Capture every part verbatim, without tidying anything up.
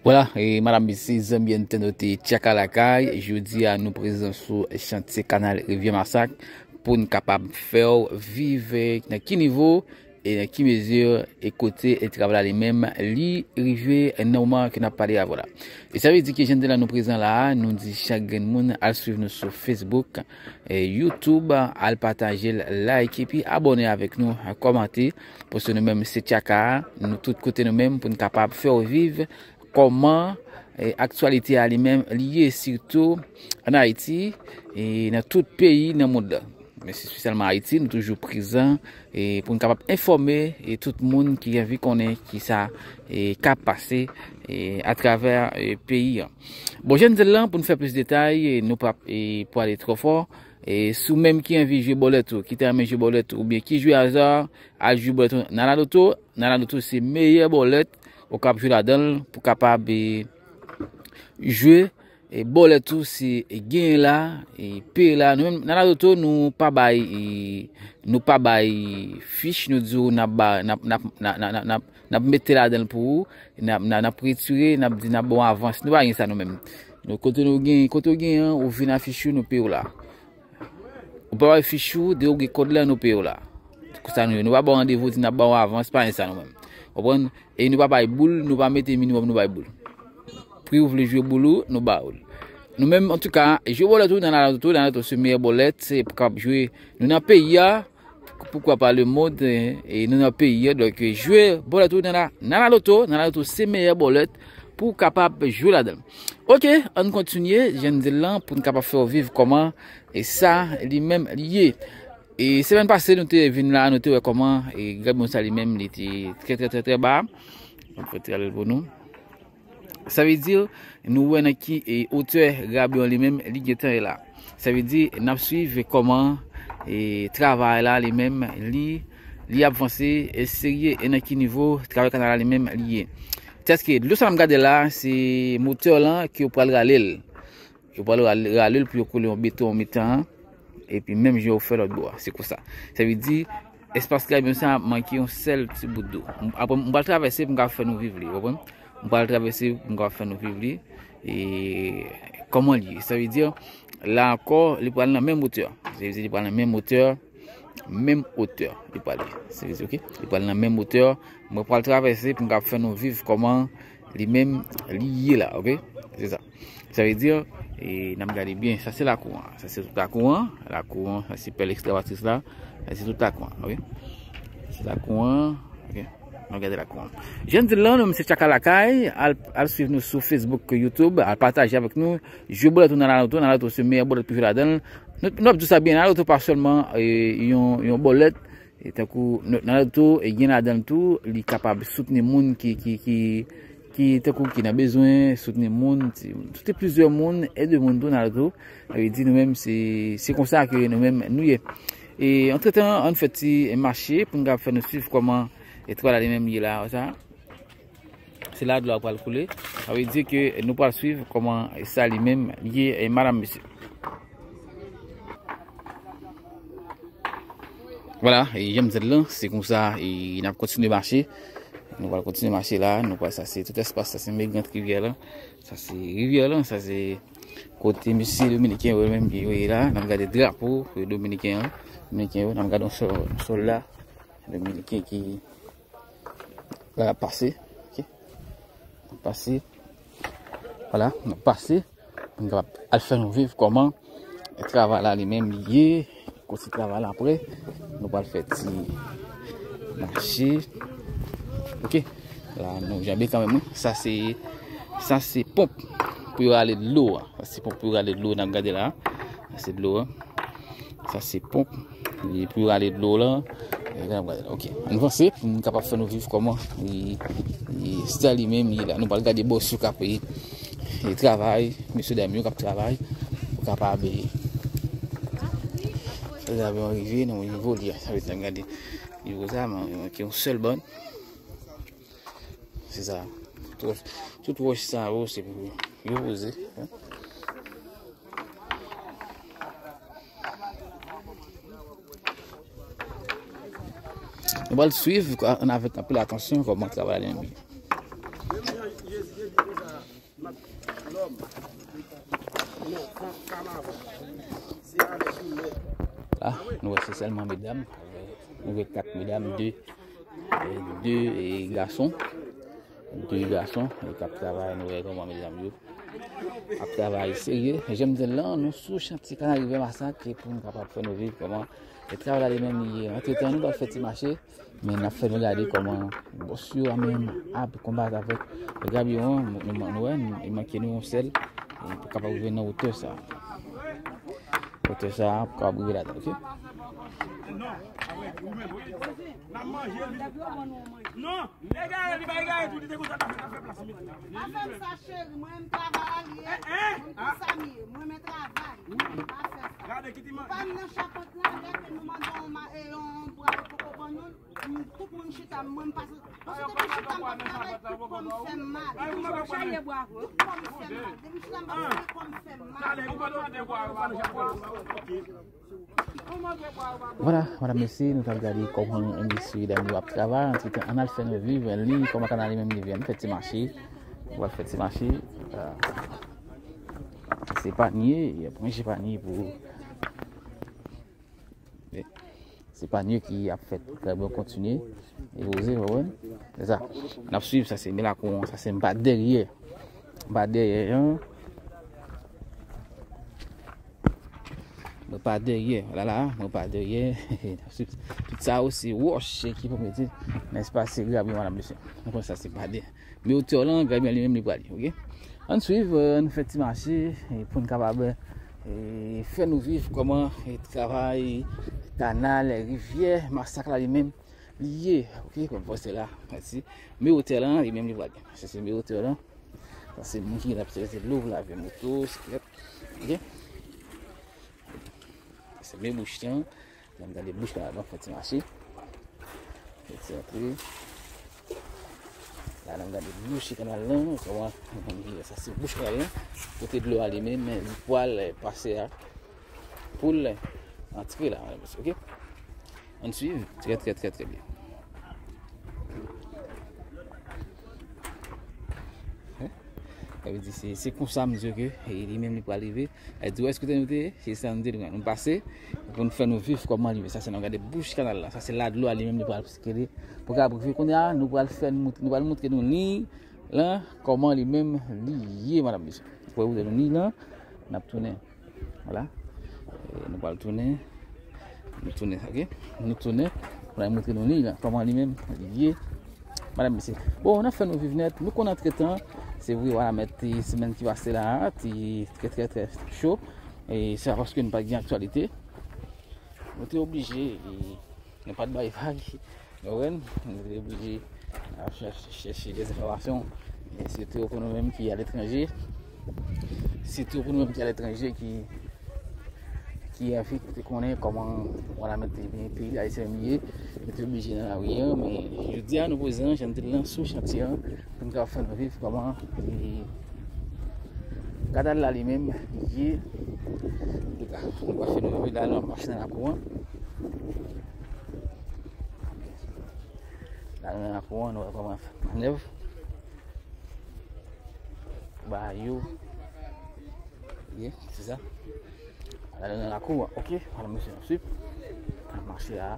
Vwala, e madam, mesye, zanmi entènot Tchaka Lakay, jodi a nou prezan sou chantye kanal Rivyè Masak pou n kapab fè w viv, e, nan ki nivo e nan ki mezi e kote e travay la li menm li rive nan moman ke n ap pale avè w la. E sa vle di ke jan de la nou prezan la a, nou di chak grenn moun al swiv nou sou Facebook, e, YouTube, al pataje l, like, epi abòne avèk nou, kòmante, paske nou menm se Tchaka a, nou tout kote nou menm pou n kapab fè w viv kòman, e, aktyalite a li menm li ye, sitou ann Ayiti, e nan tout peyi nan mond lan. Men espesyalman Ayiti, nou toujou prezan, e pou n kapab enfòme, e tout moun ki anvi konnen kisa, e k ap pase, e atravè, e peyi an. Bon, jan n di l lan, pou n fè plis detay, e nou p ap, e, pwale twò fò. E si w menm ki anvi jwe bòlèt ou, ki ta renmen jwe bòlèt ou, oubyen ki jwe aza, al jwe bòlèt ou nan Laloto. Nan Laloto, se meyè bòlèt ou kab jwe ladan l pou kapab, e, jwe, e, bòlèt ou, se, e, genyen la, e, peye la. Nou menm, nan Laloto, nou pa bay, e, nou pa bay fich, nou di w n ap ba, n ap, n ap, n ap, n ap, n ap, n ap mete ladan l pou ou, n ap, n ap, n ap retire, n ap di n ap ba w avans. Nou pa gen sa nou menm. Nou, kote nou gen, kote w gen an, ou vin afich ou, nou peye w la. Ou pa bay fich ou, depi w gen kòd la, nou peye w la. Konsa nou ye. Nou pa ba w randevou, di n ap ba w avans, pa gen sa nou menm. Konprann? E nou pa bay boul, nou pa mete minimòm, nou bay boul. Pri ou vle jwe boul ou, nou ba ou l. Nou menm, antouka, jwe bòlèt ou nan Laloto, nan Laloto se meyè bòlèt, se pou kab jwe. Nou nan peyi a, poukwa pa le mond, e, e nou nan peyi a, donk, jwe bòlèt ou nan la, nan Laloto, nan Laloto se meyè bòlèt pou w kapab jwe ladan l. Oke, ann kontinye, jan n di l lan, pou n kapab fè w viv kòman, e sa, li menm, li ye. E semèn pase, nou te vin la, nou te wè kòman, e, grabyon sa li menm, li te trè, trè, trè, trè ba. Mwen fè trè l pou nou. Sa vle di, nou wè nan ki, e, otè grabyon li menm, li gentan ye la. Sa vle di, n ap swiv kòman, e, travay la, li menm, li, li ap vanse, e, serye, e nan ki nivo travay kanal la, li menm, li ye. Tèske dlo sa n ap gade la, se motè lan ke yo pral rale l. Yo pral ral-, rale l pou yo kole yon beton mitan an, epi menm jan yo fè lòt bò a. Se konsa. Sa vle di, espas grabyon sa a manke yon sèl ti bout dlo. M, apre, m pral travèse pou m ka fè nou viv li, w konprann? M pral travèse pou m ka fè nou viv li, e kòman li ye. Sa vle di, la ankò, li pral nan menm otè. Sa vle di, li pral nan menm otè, menm otè li pral ye. Se vle di, oke? Li pral nan menm otè. Mwen pral travèse pou m ka fè nou viv kòman li menm li ye la, oke? Se sa. Sa vle di, e, n ap gade byen. Sa se lakou an. Sa se tout lakou an. Lakou an, sa se pèl ekskavatris la. Sa se tout lakou an, oke? Se lakou an, oke? N ap gade lakou an. Jan n di l lan, nou menm se Tchaka Lakay, al, al swiv nou sou Facebook, YouTube, al pataje avèk nou. Jwe bòlèt ou nan Laloto, nan Laloto se meyè bòlèt pou jwe ladan l. Nou, nou ap di sa byen, Laloto pa sèlman, e, yon, yon bòlèt, e tankou n-, nan Laloto, e gen ladan l tou, li kapab soutni moun ki, ki, ki, ki tankou ki nan bezwen, soutni moun, ti, soutni plizyè moun, ede moun tou nan Laloto. Sa vle di nou menm, se, se konsa ke nou menm nou ye. E antretan, ann fè ti mache pou n kapab fè nou swiv kòman e travay la li menm ye la, sa. Se la dlo a pral koule. Sa vle di ke nou pral swiv kòman sa li menm ye, e, madam, mesye. Vwala, e, jan m di l lan, se konsa, e, n ap kontinye mache. Nou pral kontinye mache la, nou pral, sa se tout espas, sa se Megrant Rivyè lan. Sa se rivyè lan, sa se kote mesye dominiken yo menm yo ye la. N ap gade drapo, e, dominiken an, dominiken yo, n ap gade yon sòl, yon sòl la. Dominiken ki la pase. Oke. Pase. Vwala, n ap pase. Pou n kapab al fè nou viv kòman travay la li menm li ye. Kote travay la apre. Nou pral fè ti mache. Oke. La, nou janbe kanmenm, wi. Sa se, sa se ponp pou yo rale dlo a. Sa se ponp pou yo rale dlo, n ap gade la. Sa se dlo a. Sa se ponp. Li pou rale dlo la. E, gade, gade. Oke. Ann vanse pou nou kapab fè nou viv kòman. E, e, sa li menm, li la. Nou pral gade bòs yo k ap, e, e, travay. Mesye dam yo k ap travay. Pou kapab, e, fè travay an rive nan nivo li a. Sa vle di, n ap gade. Nivo sa, men, ki yon sèl bann. Se sa. Tout wòch, tout wòch sa yo, se pou yo poze, en. Nou pral swiv ann avèk anpil atansyon kòman travay la li menm ye. La, nou wè se sèlman medam, nou wè kat medam, de, de, e, gason, de gason, e, k ap travay, nou wè kòman medam yo ap travay serye. E jan m di l lan, nou sou chantye Kanal Rivyè Masak, e pou nou kapab fè nou viv kòman e travay la li menm li ye. Antretan, nou pral fè ti mache, men n ap fè nou gade kòman bòs yo a menm ap konbat avèk gabiyon an. Nou, nou, nou wè, nou, li manke nou yon sèl, e pou kapab rive nan wotè sa. Wotè sa, pou kapab rive ladan, oke? Non, egare, li pa egare tou, li te konsa ta fè, ta fè plas li. Pa fè m sa, cheri, mwen, m travay alye. Mwen, m konsa m ye, mwen, men travay. Pa fè sa. Gade, kite man. Pa m nan chapant la, lè ke nou mande yon ma-, e, yon bwa, yo poko ban nou l, m, tout moun chita, mwen, m pase. Paske tout moun chita, m ap travay, tout kò m fè m mal. Tout kò m fè m mal. Depi m chita, m ap travay, kò m fè m mal. Talè, ou pa nan chapant la. Vwala, medam mesye, nou t ap gade kòman yon mesye dam yo ap travay. Antretan, ann al fè nou viv li, kòman Kanal li menm li vin fè ti mache. Ou al fè ti mache. Ah, se panye, y ap ranje panye pou, se panye ki ap fèt. Gade, kontinye. E poze, w konprann? Se sa. N ap swiv, sa se men lakou an, sa se anba dèyè. Anba dèyè an. Mwen pa dèyè, la la, mwen pa dèyè. Tout sa yo se wòch ki pou mete nan espas se grabiyon, medam mesye. Nou konn sa se pa dèyè. Men wotè lan, grabiyon li menm li prale, oke? Ann swiv, e, ann fè ti mache, e, pou n kapab, e, fè nou viv kòman, e, travay kanal, rivyè, Masak la li menm li ye, oke? Kòm fò se la, mèsi. Men wotè lan, li menm li prale. Sa se men wotè lan. Sa se moun ki gen ap sèvi dlo pou lave moto, siklèt. Oke? Se men bouch lan. N ap gade bouch kanal lan, fè ti mache. Fè ti antre. La, n ap gade bouch kanal lan, kòman, sa se bouch kanal lan. Kote dlo a li menm, li pral, e, pase a. Pou l antre la, medam mesye, oke? Ann swiv, trè, trè, trè, trè byen. Sa vle di, se, se konsa m di ke, e, li menm li pral rive. E di, wè, èske nou te, se sa nou te, nou pase, pou nou fè nou viv kòman li ye. Sa se, n ap gade bouch kanal la. Sa se la dlo a li menm li pral sikile. Pou kapab rive kounye a, nou pral fè, nou pral montre nou liy lan, kòman li menm li ye, medam mesye. Pou montre nou liy lan, n ap tounen. Vwala. E, nou pral tounen. Nou tounen, oke? Nou tounen. Pou n al montre nou liy lan, kòman li menm li ye. Medam mesye. Bon, n ap fè nou viv nèt. Nou konn antretan, se vre, vwala, men ti semèn ki pase la, ti trè, trè, trè cho. E se pa paske nou pa t gen aktyalite. Nou te oblije, e, nou pa t bay vag. Ou konprann? Nou te oblije ap chèche, chèche de enfòmasyon. E sitou pou nou menm ki aletranje. Sitou pou nou menm ki aletranje, ki, ki anvi te konnen kòman, vwala, men te byen peyi Ayisyen menm ye. Nou te oblije nan lari an, men jodi a nou prezan, jan m te di lan, sou chantye an, pou n kapab fè nou viv kòman, e, kanal la li menm ye. Antouka, nou pral fè nou viv la, nou ap mache nan lakou an. La, nou nan lakou an, nou wè kòman fè mannèv. Ba yo. Ye, se sa. La, nou nan lakou an, oke? Vwala, mesye, n ap swiv. N ap mache la.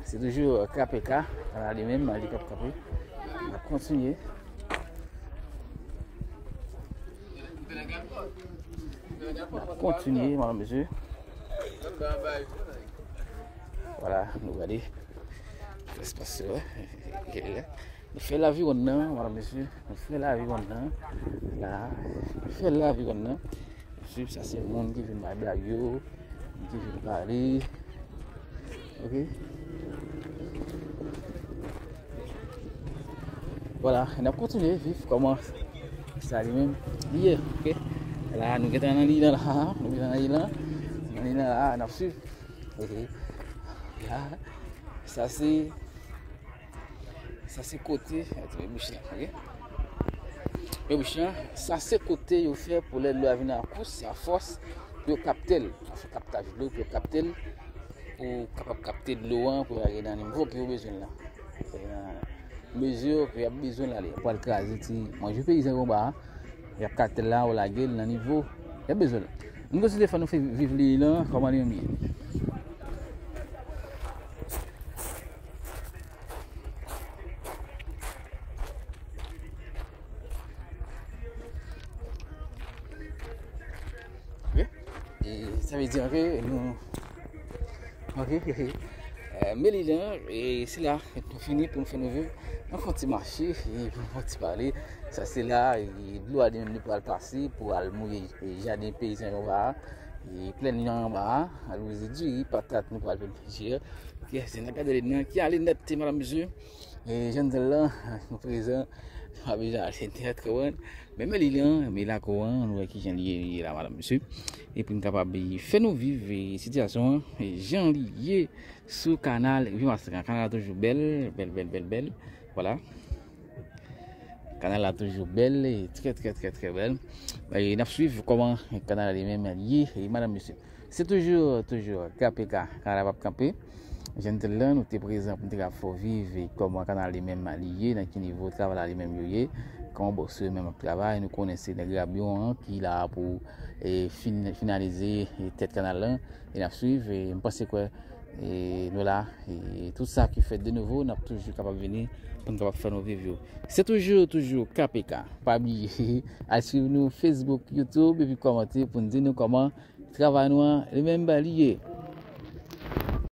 Se toujou, e, K P K. Vwala, li menm, li k ap kanpe. N ap kontinye. N ap kontinye, medam mesye. Vwala, nou gade. Espas yo, e, e, e, nou fè laviwonn nan, medam mesye. Nou fè laviwonn nan. La, nou fè laviwonn nan. Swiv, sa se moun ki vin bay blag yo, moun ki vin pale. Oke. Vwala, n ap kontinye viv kòman sa li menm li ye, oke? La, nou gentan nan liy lan la, nou gentan nan liy lan. Nan liy lan la, n ap swiv. Oke. La, sa se, sa se kote, men bouch lan, oke? Men bouch lan, sa se kote yo fè pou lè dlo a vin a kous, a fòs, pou yo kapte l. Yo fè kaptaj dlo, pou yo kapte l, pou kapab kapte dlo an, pou yo ale nan nivo ke yo bezwen l lan. Se nan Mezi ke y ap bezwen l ale. Pral kraze ti manje peyizan yo anba a. Y ap kate l la, ou lage l nan nivo y ap bezwen l. Nou konsidere fò nou fè viv li lan kòman li menm ye. Ok. E sa vle di ke nou Ok, ok. Euh, men li lan, e se la nou fini pou nou fè nou viv. Nou fè yon ti mache, e pou nou fè yon ti pale. Sa se la, e dlo a li menm li pral pase pou al mouye, e jaden peyizan yo anba a, e plèn yo anba a, al wouze diri, patat nou pral vin manje. Ok, se n ap gade li nan ki ale nèt, madanm mesye. E jan n di l lan, nou prezan, nou pa bezwen ale nèt, konprann. Men, men li lan, men la kou an, nou wè ki jan li ye, li ye la, madanm mesye. Epi n kapab fè nou viv, e, sitiyasyon an, e, jan li ye sou kanal Vye Mastran. Kanal la toujou bèl, bèl, bèl, bèl, bèl. Vwala. Kanal la toujou bèl, e trè, trè, trè, trè bèl. E n ap swiv kòman kanal la li menm li ye, e, madanm mesye. Se toujou, toujou K P K, kanal la p ap kanpe. Jan n di l lan, nou te prezan pou n te ka fè w viv, e, kòman kanal li menm li ye, nan ki nivo travay la li menm yo ye, kòman bòs yo menm ap travay. Nou konnen se nèg Rabyon an ki la pou, e, fin-, finalize, e, tèt kanal lan. E n ap swiv, e m panse kwè, e, nou la, e tout sa ki fèt de nouvo, n ap toujou kapab vini pou n kapab fè nou viv yo. Se toujou, toujou K P K. Pa bliye, al swiv nou Facebook, YouTube, epi kòmante pou n di nou kòman travay nou an, li menm li ye.